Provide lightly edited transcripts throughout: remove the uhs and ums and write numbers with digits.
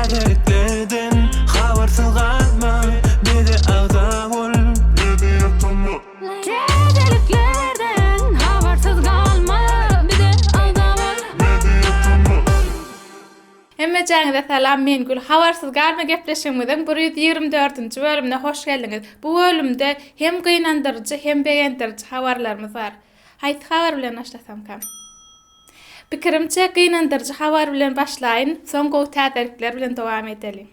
Täzeliklerden habarsyz galma bize agza bol. Täzeliklerden habarsyz galma bize agza bol. Hemmejäňize salam men Gül habarsyz galma gepleşigimiziň 124-nji bölümine hoş geldiňiz. Bu bölümde hem gynandyryjy hem begendiriji habarlarymyz bar. Haýsy habar bilen başlasamkam? Pikirimçe gynandyryjy habar bilen başlaýyn, soň gowy täzelikler bilen dowam edeliň.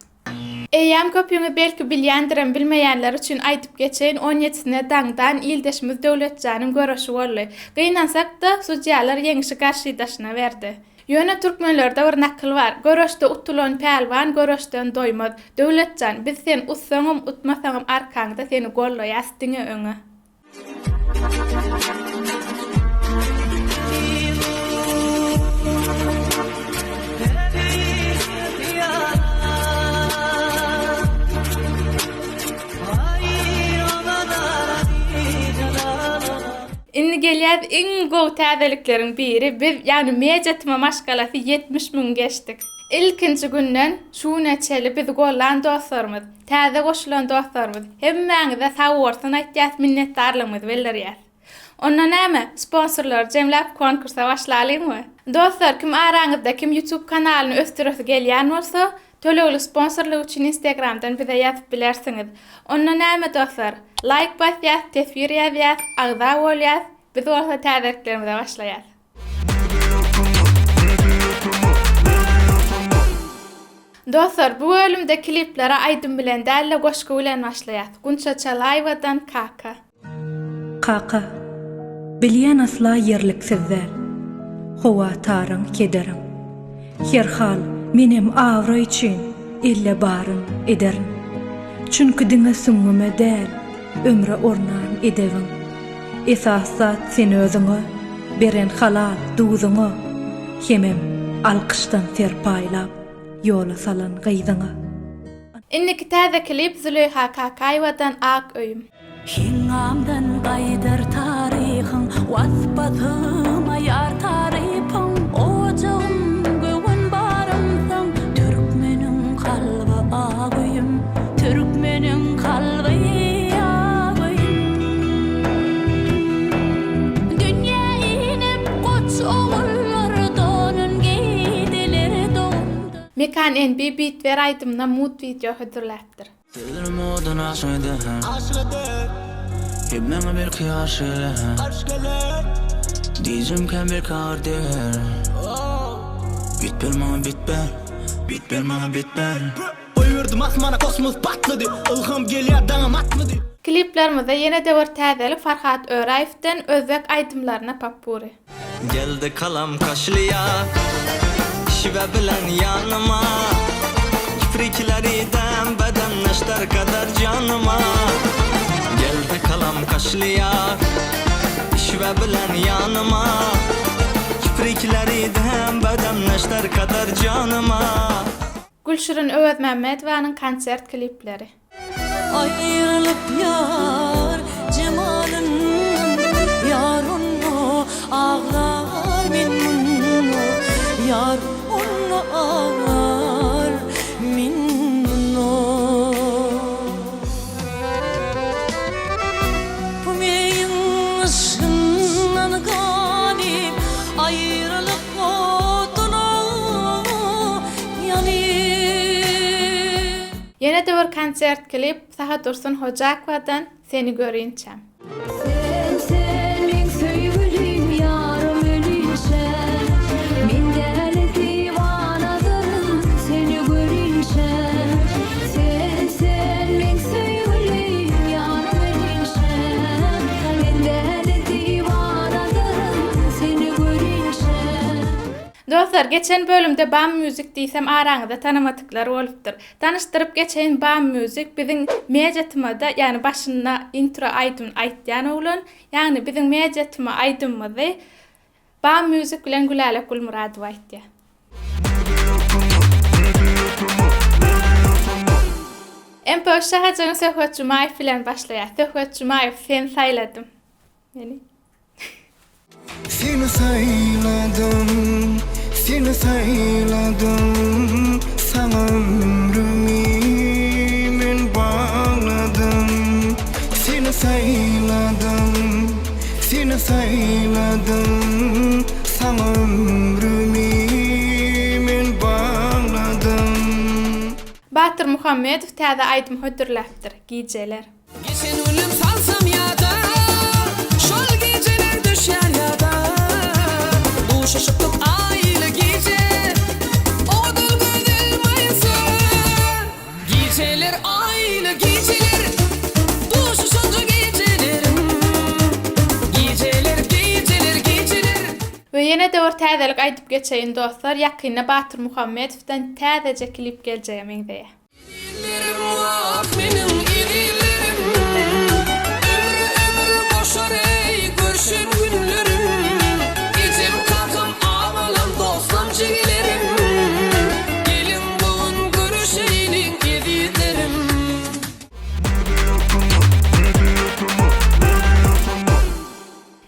Eýýäm köpüňiz belki bilýändirem, bilmeýänler üçin aýdyp geçeýin, on ýedisine daňdan ildeşimiz Döwletjanyň göreşi boldy. Gynansak-da, sudýalar ýeňişi garşydaşyna berdi. Ýöne türkmenlerde bir nakyl bar, Göreşde utulan pälwan göreşden doýmaz. Döwletjan, biz sen utsaňam, utmasaňam arkaňda seni gollaýas diňe öňe. Indi gelýäs iň gowy täzelikleriň biri biz ýagny Media Tma maşgalasy 70 müň geçdik. Ilkinji günden şu güne çeli bizi gollan dostlarymyz, Täze goşulan dostlarymyz, hemmäňize sagbolsun aýtýas, minnetdarlygymyzy bildirýäs. Onda näme, sponsorlary jemläp konkursa başlalyňmy? Dostlar, kim araňyzda kim YouTube kanalyny ösdüresi gelýän bolsa, tölegli sponsorlyk üçin Instagramdan bize ýazyp bilersiňiz. Onda näme dostlar, laýk basýas, teswir ýazýas, agza bolýas, biz bolsa täzeliklerimize başlaýas. Dostlar bu bölümde kliplere aýdym bilen dälde goşgy bilen başlaýas. Gunça Çalaýewadan Kaka. Kaka, bilýän asla ýerliksiz däl, Howataryň, kederiň. Herhal, menem abraý üçin elde baryn ederin. Çünki diňe süňňüme däl, ömre ornan edebiň. Esas zat sen özüňe beren halal duzuňa hemem alkyşdan serpaýlap ýola salan gyzyňa. Indiki täze klip Züleýha Kakaýewadan Ak öýüm. Heňňamdan gaýdar taryhyň, Waspa sygmaýar tarypyň, Ojagym, göwün barymsaň, Türkmeniň kalby ak öýüm. Türkmeniň kalby ak öýüm. Dünýä inip goç ogullar donun geýdiler dondan. Mekan NB Beat ber aýdymyna mut wideo hödürläpdir. Sözlerim owadan aşyk eder Hep maňa belki garşy geler Diýjemkä belki agyr deger Bit ber maňa bit ber Bit ber maňa bit ber Goýberdim asmana kosmos patlady Ylham gelýär daňam atmady. Kliplerimizde ýene-de bir täzelik Farhat Öräýewden özbek aýdymlaryna popuri. Geldi kalam kaşlyýa Şiwe bilen ýanyma Kiprikleri dem bedem neşter kadar janyma Geldi kalam kaşlyýa Şiwe bilen ýanyma Kiprikleri dem bedem neşter kadar janyma. Gülşirin Öwezmämmedowanyň konsert klipleri. Aýrylyp ýar jemalyndan Ýar onda aglar men munda Ýar onda aglar men munda Bu meýiň yşgyndan ganyp Aýralyk oduna ýanyp. Ýene-de bir konsert klip Sahadursun Hojakowadan Seni görinçäm. Sen sen meň söýgülim ýarym ölinçä Men däli diwanadyryn seni görinçä Sen sen meň söýgülim ýarym ölinçä Men däli diwanadyryn seni görinçä. Dostlar geçen bölümde Bam Music diýsem araňyzda tanamadyklar bolupdyr. Tanyşdyryp geçeýin Bam Music biziň Media Tmada ýagny başynda intro aýdymyny aýtýan oglan ýagny biziň Media Tma aýdymymyzy Bam Music bilen Gülälek Gulmyradowa aýtýar. MPO şahajygyny Söhbet Jumaýew bilen başlaýar. Söhbet Jumaýew seni saýladym. Meni. Seni saýladym, seni saýladym, saňa ömrüm. Batyr Muhammedow täze aýdym hödürläpdir, Gijeler. Geçen günüm salsam ýada, Şol gijeler düşýär ýada. Duşuşypdyk aýly gije, Owadan gözel maýsa. Gijeler aýly gijeler, Duşuşanja gijelerim. Gijeler, gijeler, gijeler. We ýene-de bir täzelik aýdyp geçeýin dostlar, ýakynda Batyr Muhammedowdan täzeje klip geljege meňzeýär. Ezizlerim wah meniň ezizlerim Ömür ömür boşar eý görşen günlerim Ejem kakam agalam dostlam jigilerim Geliň bu gün görüşeýliň ezizlerim.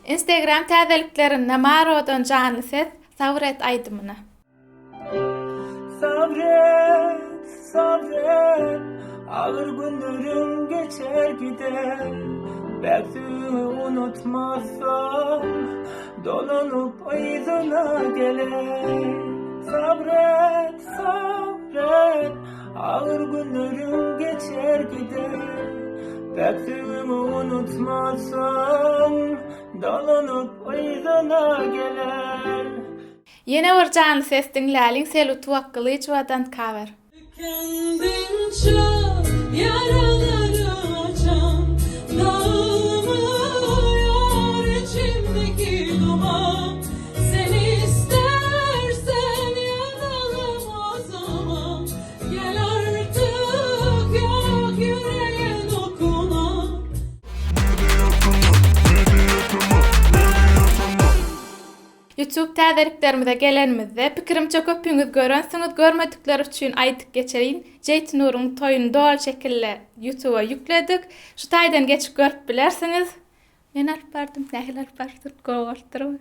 Instagram täzeliklerinde Marodan janly ses Sabyr et aýdymyna. Sabret, sabret, agyr günleriň geçer gider. Belki unutmazsam, dolanyp yzyna geler. Sabret, sabret, agyr günleriň geçer gider. Belki unutmazsam, dolanyp yzyna geler. Ýene bir janly ses diňläliň Selu Tuwakgylyjowadan cover. Kendiň çal ýaralary açan Dağılmıyor içimdeki duman Sen istersen yanalım o zaman Gel artık yok yüreğe dokunan Youtube täzeliklerimize gelenimizde, pikirimçe köpüňiz görensiňiz, görmedikler üçin aýdyp geçeýin, Jeýtinuryň toýuny doly şekilde Youtube-a ýükledik. Şu taýdan geçip görüp bilersiňiz. Men alyp bardym, nähili alyp barypdyryn, gowy bolupdyrmy?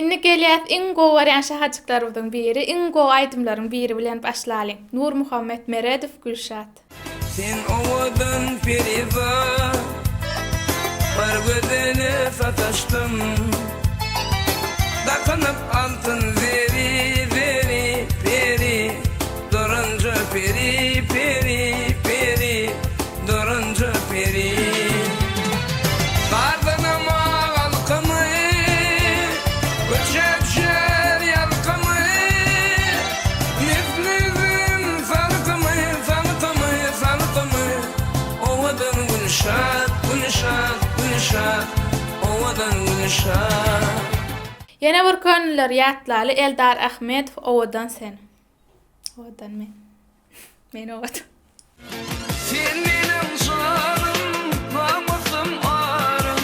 Indi gelýäs iň gowy görýän şahajyklarymyzyň biri, iň gowy aýdymlaryň biri bilen başlalyň. Nurmuhammet Meredow Gülşat. Sen owadan perizat, Bir gözele sataşdym. Dakynyp altyn zeri, zeri, peri, Durunja peri, peri, peri, Durunja peri. Gardanam ak alkymy, Köçä düşer ýalkymy, Nesligim salkymy, salkymy, salkymy, Owadan Gülşat, Gülşat, Gülşat, Owadan Gülşat. Ýene bir köneleri ýatlaly Eldar Ahmedow owadan sen. Owadan men. Men owadan. Sen meniň janym, namysym, arym,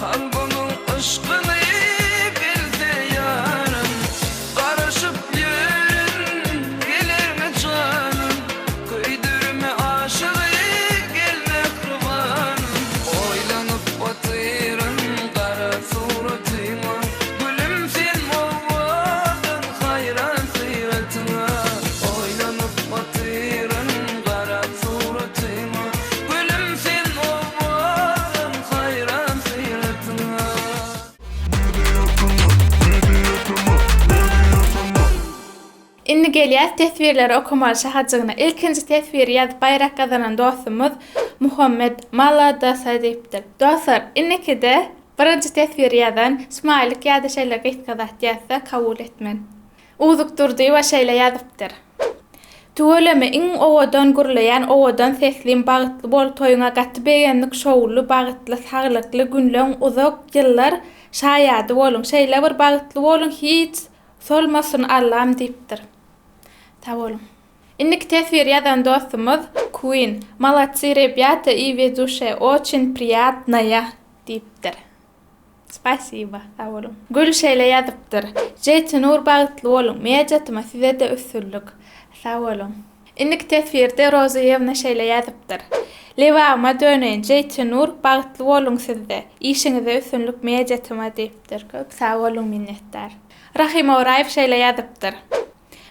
Kalbymyň yşkyny bilse ýarym, Garaşyp ýörün gelerňe janym, Köýdürme aşygy gel mähribanym. Oýlanyp otyryn gara suratyňa, Gülüm sen owadan haýran syratyňa. Oýlanyp otyryn gara suratyňa, Gülüm sen owadan haýran syratyňa. Indi gelýäs teswirleri okamaly şahajygyna. Ilkinji teswiri ýazyp baýrak gazanan dostumyz Muhammet maladasa diýipdir. Dostlar, indikide birinji teswiri ýazan smaýlik ýa-da şeýle gysga zat ýazsa kabul etmen. Uzuk Durdyýewa şeýle ýazypdyr. Tüweleme iň owadan gürleýän owadan seslim bagytly bol toýuňa gaty begendik şowly bagytly saglykly günleň uzak ýyllar şaýady boluň şeýle bir bagytly boluň hiç solmasyn Allam diýipdir. Sag boluň. Indiki teswir ýazan dostumyz Queen Molodцы rebýata i weduşe oçin priýatnaýa diýipdir. Spasiba, sag boluň. Gül şeýle ýazypdyr, Jeýtinur bagtly boluň, Media-tm sizede üstünlik. Sag boluň. Indiki teswirde Rozyýewna şeýle ýazypdyr, Lebabyma döneýin, Jeýtinur, bagtly boluň sizde, işiňizde üstünlik Media Tm diýipdir. Köp sag boluň minnetdar. Rahym Oraýew şeýle ýazypdyr,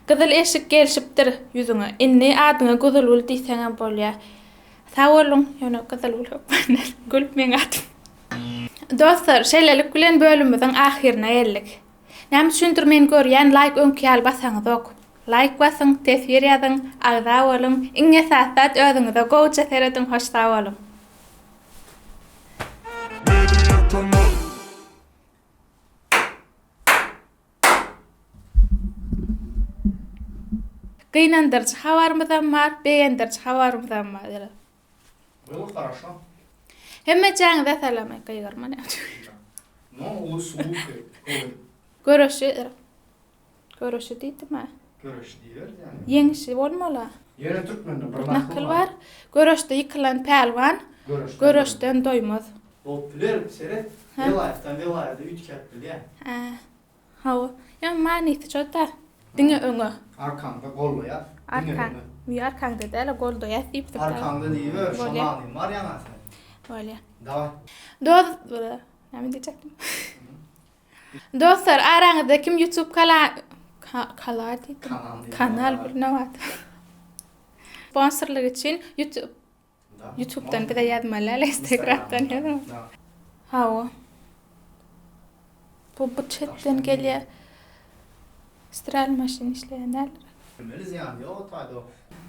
Gyzyl eşik gelşipdir ýüzüňe, indi adyňa Gyzylgül diýseňem bolýa. Sag boluň, ýöne Gyzylgül hökman däl, Gül meň adym. Dostlar, şeýlelik bilen bölümimiziň ahyryna geldik. Näme üçindir men görýän laýk öňki ýaly basaňyzok. Laýk basyň, teswir ýazyň, agza boluň, iň esasy zat özüňize gowja serediň hoş sag boluň. Gynandyryjy habarymyzam bar, begendiriji habarymyzam bar. Bylo хорошо. Hemmejaňyza salam. Aý gygyrma näme üçin. No uly s ulybkой. Gowy. Göreşi Göreşi diýdim-ä. Göreşi diýiber ýani. Ýeňişi bolmaly. Ýöne türkmende bir nakyl bar. Göreşde ýykylan pälwan göreşden doýmaz. Bolup biler, seret, welaýatdan welaýada üýtgäp bilýär. Hä. Hawa. Ýöne manysy şo-da. Diňe öňe. Arkaňda goldaýas. Diňe öňe. Ýa arkaňda däl-e, goldaýas diýipdir. Arkaňda diýiber, şo manyny bar ýaňa sen. Bolýa. Daway. Doz, näme diýjekdim? Dostlar, araňyzda kim YouTube kala kala diýdim. Kanal bir nowat. Sponsorlyk üçin YouTube YouTube'dan bize ýazmaly däl, Instagram'dan ýazyň. Hawa. Bu bu çetden gelýär. Stral maşyn işleýän däldir. Bilmeli zyýany ýok o taýda o.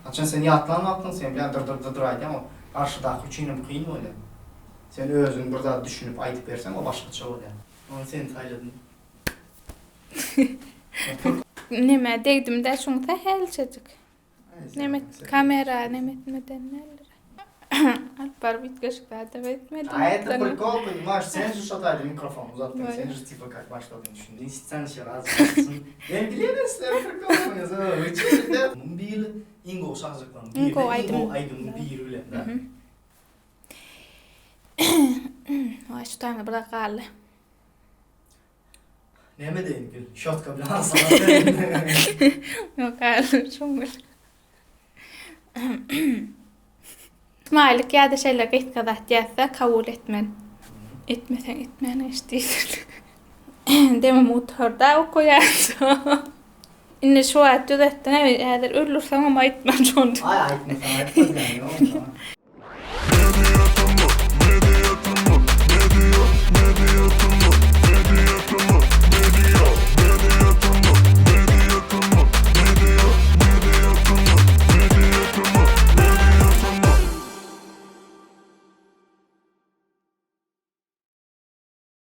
Haçan sen ýatlan wagtyň sen bilen dyr dyr dyr dyr aýdýaň o garşydaky üçinem kyn bolýar. Sen özüň bir zat düşünip aýdyp berseň o başgaça bolýar. Ony sen saýladyn. Nämä degdim-dä şuň sähelçejik. Neme kamera neme etmeden däldir. Alyp baryp üýtgeşik zadam etmedim. A это прикол, понимаешь, sen же şo taýda mikrofon uzatdyň, sen же типа как başladyň düşündiň, sen şe razy bolsun. Men bilýän sizler prikol вы че, ребят? Muň biri iň gowy şahjyklaryň biri, iň gowy aýdymyň biri bilen da. Waý şu taýyna bir zat galdy. Näme edeýin gül? Şotka bilen alsalar bereýin. Ýok, häzir şoň bilen. Smaýlik ýa-da şeýle gysga zat ýazsa kabul etmen. Etmeseň etmän geç diýsin. Demim gutarda okaýan. Indi şu wagt düzetdiň, häzir öldürseňem aýtman şony. Aý aýtmasaň aýtma diýýän ýok.